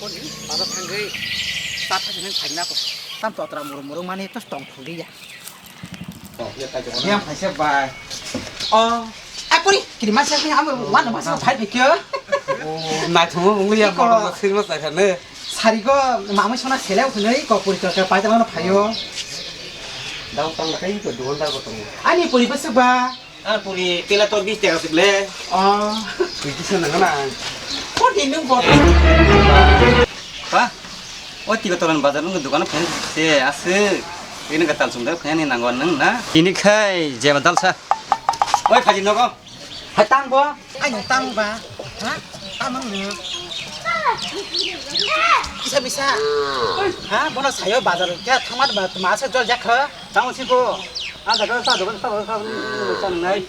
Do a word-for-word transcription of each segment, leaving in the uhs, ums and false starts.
Bazar thangwi cha thaisani phaina to. Tam totra murung murung mani to tong thangli ya. Yang phaisa bai. Oh, ai puri, kiri masa ni amo wan masa phai phikyo. Oh, naithok wngli ya. Iko. Model sirma sai khane. Sarigo mamai sona seleu khunui ko puri to pai tang phayo. Dau tang kai ko duan da ko tong. Ani puri bwswk ba. Ah, puri pela to bis taka sik le. Oh. Puri kisa nang na. Ko di nung bo. Pa. O tiga tolan bazar nung dukan phen se aswk. Ini ka tal sung da phen ni nang wan nang na. Ini khai je ma dal sa. Oi phaji nogo. Hai tang bo. Ai nung tang ba. Ha? Tamang ni. Kisa bisa. Ha? Bono sayo bazar kya thamat ba ma sa jol jakha. Tamo siko. Ang kata sa dokan sa sa sa nai.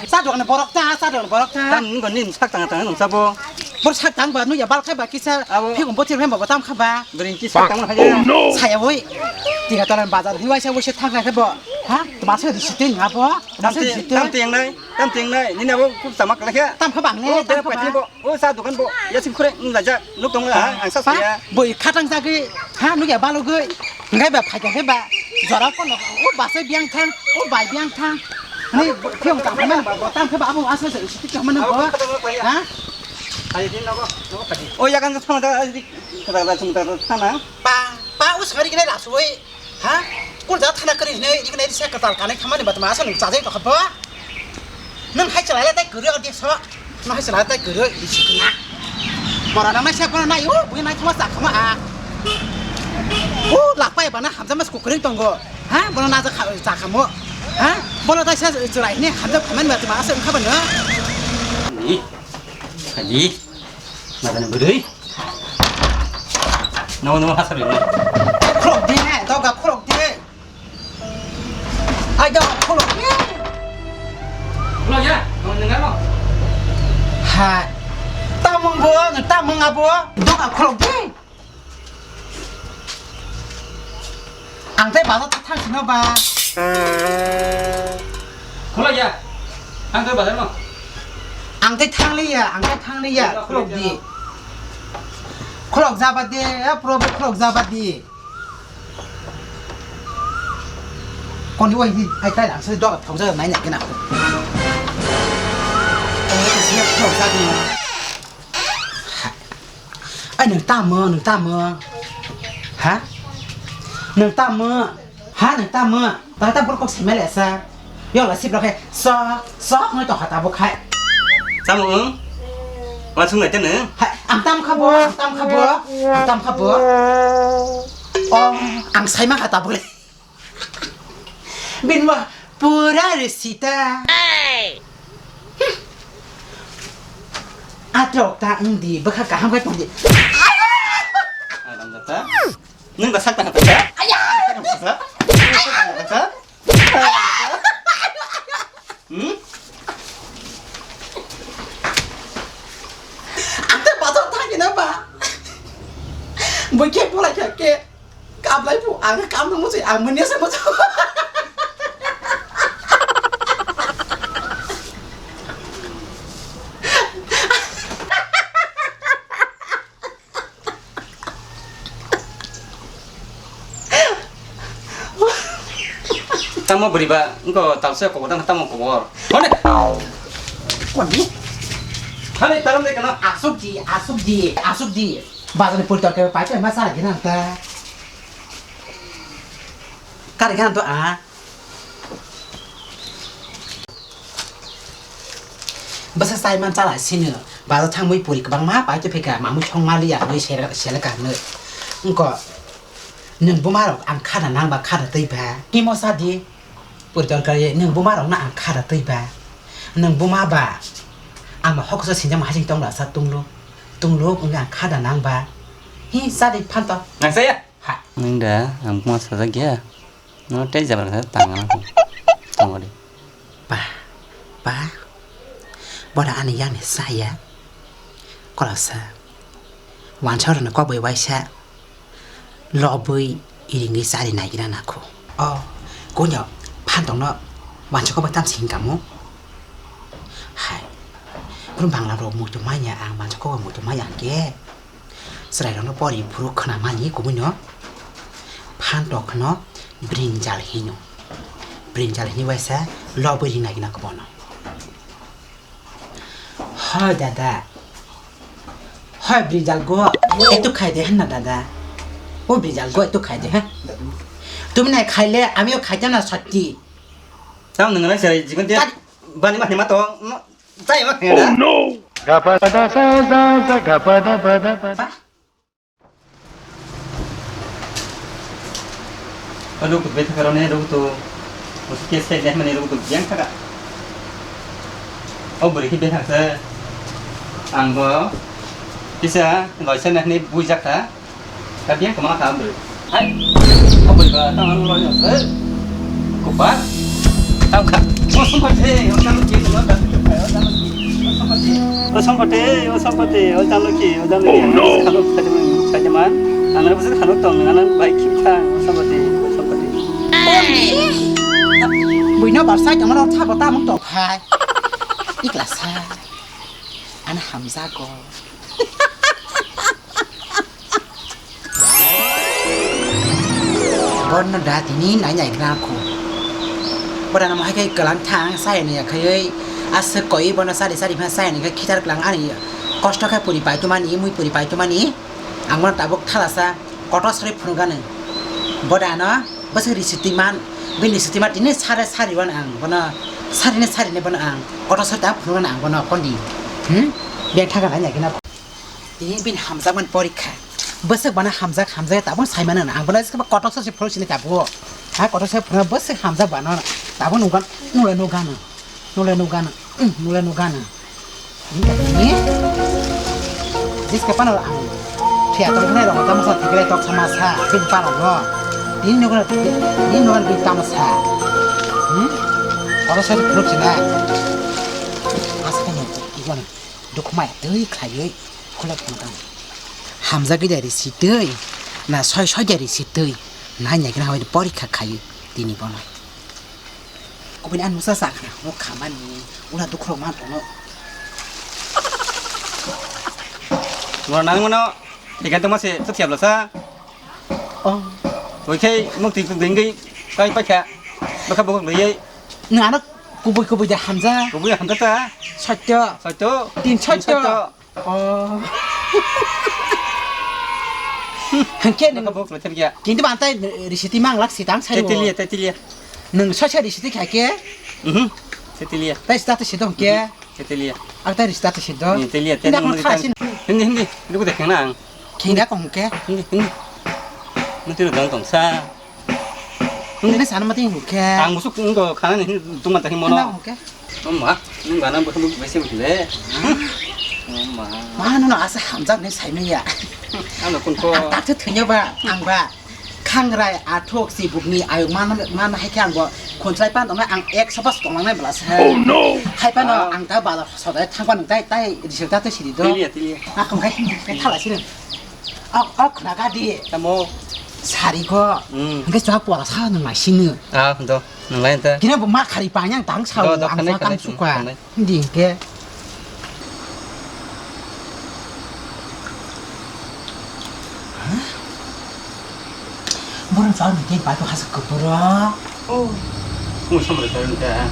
Sa dokan borok ta, sa dokan borok ta. Tang ni goni sak tang tang nung sabo. Bor sak tang ba nu ya bal khai ba kisa. Abo. Phikung botir phai ba tam kha ba. Bring ki sak tang hai. Saya woi. Tiga tolan bazar hiwai sa woi se thang khai bo. Ha? Tama sa di sitin ha bo. Tama sa di sitin. Tam tiang nai. Tam tiang nai. Ni na bo kuk tama kala khe. Tam kha bang ne. Oh, tam bera kha ba. Pati bo. O sa dokan bo, ya sing khure, wng laijak, nuk tong ha, ang sa saya. Boi khatang jagwi, ha, nuk ya balugwi, ngai ba phaikha khe ba, jora kono, o basai biang thang, o bai biang thang. Ni phiong tang mano ba, bo tang khe ba, abo asa sa isi tong mano bo, ha? Hai din nogo, nogo phaji. O yakan thang da, kada da sung da thana. Pa, pa, o sari kene rasoi. Ha? Kul ja thana kari hinui, ikna iri se katal kanai khamani ba tama asa nung chajai tokha bo? Nung hai chalai lai tai kuri odi so. Nung hai chalai tai kuri iri sikna. Mora nang nai se kono nai, o, bui nai thoma sa khama a. O, lakpai bana hamjama se kukuring tongo. Ha? Bono naja kha, cha khamo. Ha? Bono tai se chulai hini hamjam khamani ba tama asa wngkha ba no? Ni. Kali. Madani bwrwi. Namo namo hasar rinai. Khulok di ne, doga khulok di. Ai doga khulok di. Khulok ya, namo nengano. Hai. Tamung bo, tamung abo. Doga khulok di. Ang tei bazar ta thang sino ba. Khulok ya. Ang tei bazar no. Ang tei thang li ya, ang tei thang li ya. Khulok di. Khulok jaba de, ya pro khulok jaba di. Koni wai di, ai tai lang se dok thok ja nai nai kena. Khulok ja di. Ai, nwng tamo, nwng tamo? Ha? Nwng tamo? Ha, nwng tamo? Tata borok kok simi le sa. Yola sibra khe sok, sok noi tokha tabuk khai. Tamo wng? Wansuk nai tene? Hai, ang tam kha bo, ang tam kha bo, ang tam kha bo. O, ang sai ma kha tabuk le. Bini bo pura risita. Atrok ta wng di, bwkha kaham khe tong di. Adam jata. Nwng da sak ta kha ta. Aya! Hmm? Ang tei bazar thangkhe na ba? Bui khe bolai kha khe. Kablai phu, ang kam nang musi, ang manya se musi. Tamo bwrwi ba, wngkha talsa kobor, tamo kobor. Hone. Kondi? Hane tarom de kana? Asuk di, asuk di, asuk di. Bazar ni pori torkai pai pai ma sara gina ta. Kari gana to a. Bwsa chai man chala sino, bazar thangwi puri kwbangma pai tongphika, mamwi songma liya hinwi sele-, seleka hinwi. Wngkha, nwng buma rok ang khana nang ba khana twi ba? Himo sa di, puri torkar ye, nwng buma rok no ang khana twi ba? Nwng buma ba, ang ba hoksa sinjak ma hasing tong rasa tunglo, tunglo wngkha ang khana nang ba? Hi, sa di phanto. Nang saya? Ha. Nwng da, ang buma sajak ya. No tei jabra khe tang ang tongo de. Pa, pa, boda ani yang ni saya. Koloksa. Wansa rok ni kok bai waisa. Lobwi iringwi chari naigira nakho. O, konyo, phan tongno wansa kok bai tam sing kamo. Hai. Kun bangla rok muitu manya ang wansa kok bai muitu manya ang ke. Chwrairokno pori phuru khwnamani kubuino phan tokno brinjal hino. Brinjal hini waisa lobwi ringnai gina kubono. Hoi dada. Hoi brinjal go etu khai de hna dada. O brinjal go etu khai de ha. Tumi nai khaile amiyo khaite na satti. Tamo nwngnai chwrai jikon te. Bani ma hima to. Chai ma khe. Oh no. Ruk tu bethak rone ruk tu. Uske se deh mani ruk tu biang thaka. O beri ki bethak se. Ang bo. Kisa loisa neh ni bui jak ta. Tapi yang kemana kau beri? Hai. Kau beri ba tang anu loisa se. Kupa. Tau kha. Mo sung kha se. Mo tang ki mo tang ki. O Sampati, o Sampati, o Janaki, o Janaki. Oh no! Sajaman, sajaman. Ang rasa kanu tong, ang bai kim thang, o Sampati, o Sampati. Buino barsai tongmano thabo tamung tokhai. Ikla sa. Ana hamjago. Borno da tini nai nai gra khu. Borano hai khe kwlang thang sayani yakhayoi aswk koi bono sari sari pha sayani khe khitar kwlang ani kosto khe puri paitumani mui puri paitumani ang bono tabuk thalasa kotor sari phunukgani. Borano bwswk risitiman bini risitiman tini sare sari wano ang bono sarine sarine bono ang kotor sari tabuk phunukgani ang bono kondi. Hmm? Beng thaga nai nai gina. Tini bini hamjakmani porikha. Bwswk bana hamjak, hamjak tabuk saimano ang bono kotor sari phunuk sini tabuk. Ha kotor sari phunuk bwswk hamjak bana tabuk nukgan nule nukgano. Nule nukgano. Hmm, nule nukgano. Ni? Jiska pano ang. Thia tong khnai rong tamo sa thikre tok sama sa. Bin pano no. Din nukgano. Din nukgano bin tamo sa. Hmm? Kotor sari phunuk sini. Asa khe nukgo. Igwano. Dukmaya twi khlaiwi khulak phunukgani. Hamjagwi da risitwi, na soi soi da risitwi, nai nai gana hawai porikha khayu tini bono. Kubuni ang nusa sakha, o khamani, ula dukhro ma tono. Mo nang mono, ikan toma se, setiap lasa. Oh. Woi khai, mukti tu denggai, kai pacha, baka baka luyai. Nang ano kubui kubui da hamja. Kubui hamja ta. Satya. Satya. Tin satya. Oh. Hangke nang. Bok leter ya. Kintu bantai risiti mang lak sitang sai. Tetilia, tetilia. Nang sai sai risiti khai ke? Mhm. Tetilia. Tai sita te sidong ke? Tetilia. Ak tai risita te sidong. Ni telia, telia. Hindi, hindi. Lu ko dekeng nang. Kinga kong ke? Hindi, hindi. Nanti lu dong tong sa. Hindi. Ini sana mati ke? Ang musuk nunggu kanan ini cuma tadi mono. Kenapa ke? Mama, ini mana bukan bukan besi bukan le. Mama. Mana no asa hamjak ni sai ya. Ano kun ko. Tak tu thenya ba, ang ba. Khangrai athok si bukni ayuk man man hai khe ang bo khunchai pan tong ang ek sopas tong lang nai bla sa. Oh no. Hai pano ang ta bala sodai thang pan tai tai risel ta to siri do. Telia, telia. Akong kai kai thala sini. Ok, ok, khna ga di. Tamo. Sari ko. Hmm. Hingke chwak pora sa nang lai sini. Ah, do. Nang lai ta. Kina bo ma khari pa yang tang sa. Do, do, ang khanai, sa tam khanai, suka. Khanai. Hindi ke. Hah? Borong sa ni tin pa tu hasa kupura. Oh. Mo samre sa ni ta.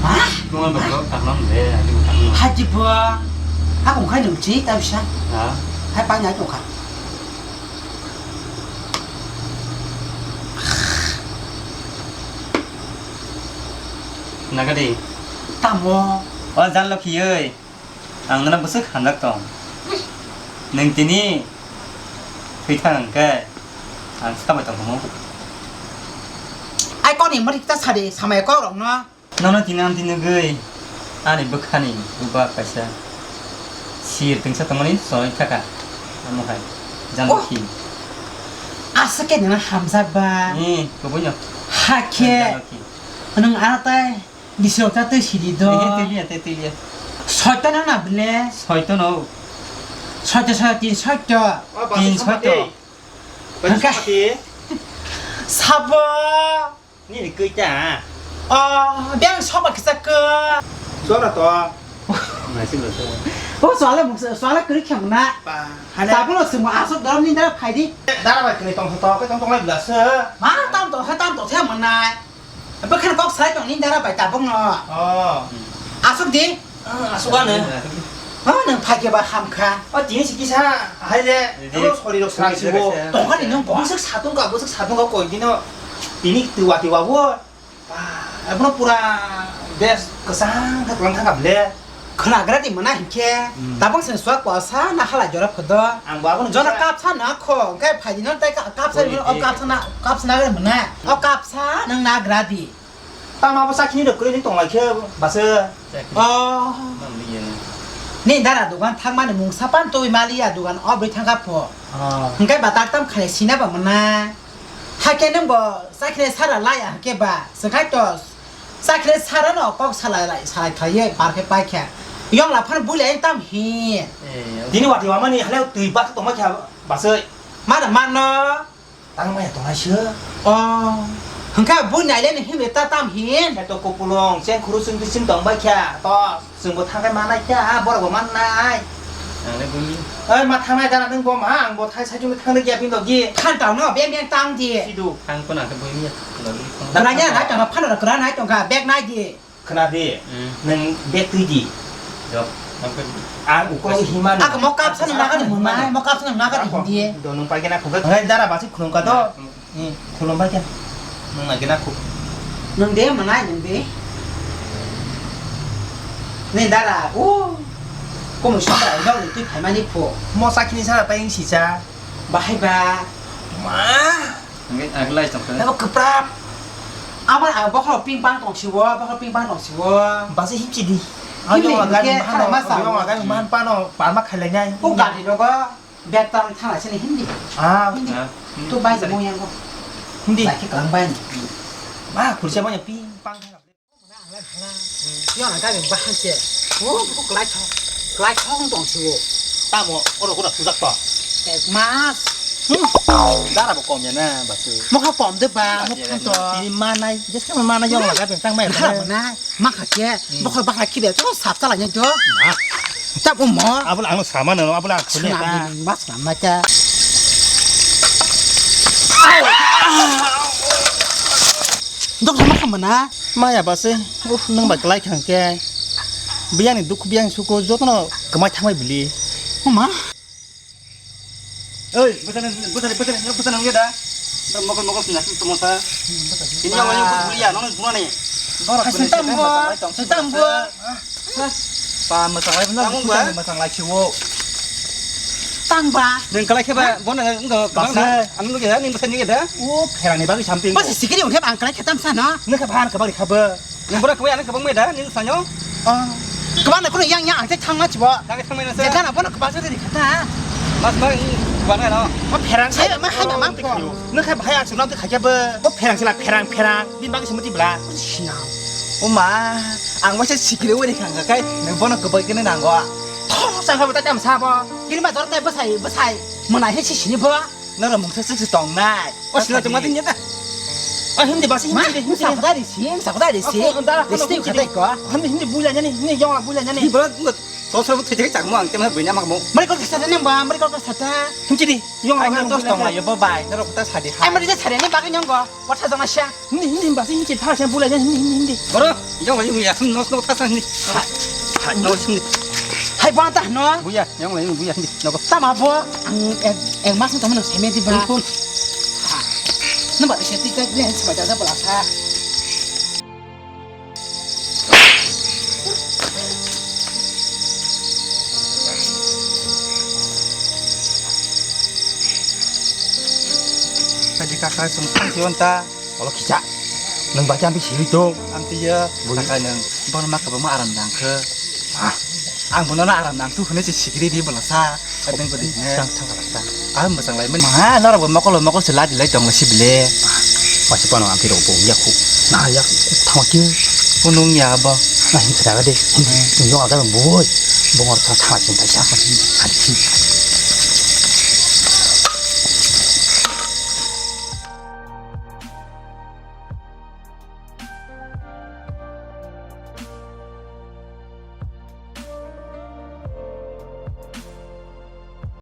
Hah? Mo ba lo tak nam de, ati mo tak nam. Haji bo. Aku khai nung chi ta bisa. Ha? Hai pa nyai tu kha. Nagadi. Tamo. O jan lo khiyoi. Ang nana bwswk hamjak tong. Nwng tini thwi thang hwnkhe ang sabai tong khamu. Ai kok ni mari ta sadi samaya kok rok no. Nono tini ang tini gwi ani bwkhani buba kaisa sir tingsa tongmani choi thaka. Amo hai jan Oh. Khi. Asa khe nana hamjak ba. Ni kubui no. Hakhe. Jan khi. Nwng atai. Bisok ta twi sidi do. Ehe, twi liya, twi, twi liya. Soito no na bile? Soito no. Soito, soito, tin soito. Tin soito. Hangke. Sabo. Nini kwi ta. Oh, biang soba kisa ke. Sora to. Nasi lo so. To swala mungsa, swala kwrwi khe mwnai. Ba, hane. Tabukno swngbo aswk doro nini dara phaidi. Dara bai kwrwi tong tong khe tong tong lai bwla se. Ma tam tong khe tam tong khe mwnai. Bwkhani kok sai tong nini dara bai tabukno. Oh. Aswk di. Ah, aswk ano. Ha, nwng phaikhe ba hamkha. O tini si kisa hai le. Abo sori rok srai sibo. Tongkha ni nwng boswk satung ka, boswk satung ka koi dino. Tini tiwa tiwa bo. Ba, abono pura bes kwchang khe kwlang thangkha ble. Khwnagra di mwnai hinkhe, hmm, tabang se swak kwasa na halai jora phodo. Ang bo abono jora kisa kapsa na kho, hwnkhe phaidi no tai ka-, kapsa oi, oi, o kapsa na, kapsa na mwnai. O kapsa nwng nagra di. Tamo abo sakini rok kwrwi tong lai khe basa. Oh. Ni dara dogan thangmani mungsa pan twi maliya dogan o bwi thangkha pho. Oh. Hwnkhe ba tak tam khalai sina ba mwnai. Hakhe nwng bo chakri sara laya hakhe ba, swkang to chakri sara no kok salai lai, salai khlaiwi par khe pai kha. Yong la phano builai tam hi. Eh, tini wati wamani hale twi bak tongma kha basai. Mana mano. Tang maya tongnai se. Oh. Hwnkhe bui naile ni himle ta tam hin. Khe to kupulung, cheng khuru chwng biching tong bai kha. To. Chwngbo thangkhe manai kha, borokbo mannai. Ang le bumi. Oi, ma thangnai dana nwng bo ma, ang bo thai saichung thangna giya bini logi. Khan tang no, beng beng tang di. Sidu. Ang ko nang khe bumi ya, logi ko. Kwranya nai tong, phano kwranya nai tong kha, bag nai di. Khna di. Hmm. Nwng bag twi di. Jok. Ang khe. Ang ukolo hima. Ako mo kapsa nang naga di mwnai, mo kapsa nang naga di hindi. Do nwng pai khe na khungkha. Ngai dara basi khungkha do. Hmm. Hmm, khulumbai khe. Nwng nai gina khuk. Nwng de mwnai, nwng de. Ni dara, o. Komoi sokra, dok ni twi phaimani pho. Mo sakini sara tai wng sisa. Bahai ba. Ma. Ang lai tong khe. Abo kwprap. Abo ang bokhorok ping pang tong sibo, bokhorok ping pang tong sibo. Basi himchi di. Himchi di, ang yong lagai himchi di, mahan, khara masa. Yong lagai mahan pano, parma khailai nai. O gari rogo. Bag tang thang sini hindi. Ah. Hindi. Ah. Tu bai mo yang ko. Hindi. Bai ke kang bai. Ma, khursa mo yang ping pang. Yo na ga ba han che. Oh, ko klai tho. Klai tho tong chu. Tamo, oro ko da sujak to. Ek mas. Dara bo kom ya na, basu. Mo kha kom de ba, mo kha to. Ini manai, just ka manai yong laga beng tang mai. Ha, na. Ma kha khe, hmm, bokhor bakha khibe, to sap chala nai do. Ma. Chap um mo. Abul ang sama no, abul ang khune ta. Sna bini mas na ma cha. Dok sama sama na. Maya base, uh, nang ba klai khang ke. Biyang ni dukh biyang suko jotono kwmai thangbai bili. Ma. Oi, bwsani, bwsani, bwsani, bwsani wngya da? Mokol, mokol sina sini tomosa. Ini yang ini bulia, nono bunani. Borok sini tambo, tambo. Pa, mwsang lai, mwsang lai, mwsang lai, siwo. Tangba. Neng kalai kheba, bon, neng, neng, basa. Ang nung ya, neng bwsani ya da? O, pherani bagwi something. Basi sikiri ukhep ang kalai khetam sana. Neng kheba han kheba kheba. Nung borok kwbai ano kwbangma da, nini sanyo? Oh. Kwbangma kheno yang yang ang tei thangma chibo. Thangma chibo. Jeta na bono kwbangsa tei kha ta. Mas ma, kwbangma no. Ma pherang sai ma hai ma ma ko. Nung kha bhai asuk nang tei kha khe bo. Bo pherang sila pherang pherang. Bin bagi semati bla. Sina. O ma, ang waisa sikire wari khang kai. Nung bono kwbai kene nango. Thor sang kha ta tam sa bo. Kini ma dor tai bwsai bwsai. Mona he si sini bo. Nara mungsa sik si tong nai. O sila tong mati nyata. O hindi basi hindi hindi. Sakda ri sing, sakda ri sing. Ri sing khatai ko. Hindi hindi buila nyani, hindi yong la buila nyani. Di bala ngot. Sosro bu thejek chak mo ang kena buina mak mo. Mari ko kisa nang ba, mari ko kisa ta. Hindi di. Yong la tos tong la yo bo bai. Nara kota sadi. Ai mari ja sadi ni bagai nyong go. Wata jong asya. Hindi hindi basi hindi thara sya buila nyani hindi hindi hindi. Boro, yong la yong ya nos nos thasa hindi. Ha. Ha nos hindi. Hai bana ta no. Buya. Yang lain buya di nogo. Tama bo ang ek ek mas tama nang seme di ba. Pun. Nang ba seti ka dia sema jaga bala sa. Tadi kakak sung sung sionta. Olo kisa. Nung ba jam bisi hui tong. Amtiya, bui. Takai nung. Bono ma kabangma aram nang khe. Ah. Ang bono na aram nang tu hwnwi se sikiri di bono sa. Adeng ko di ne. Tang tang kala sa. Ah, masang lai mani. Ma, norok bo mokol mokol se ladi lai tong si bile. Pasi pano amti rok bo ya khu. Na ya thama khe. Punung ya ba. Na hin khra de. Nung yo aga boi. Bongor tha tha chin ta sa. Adi.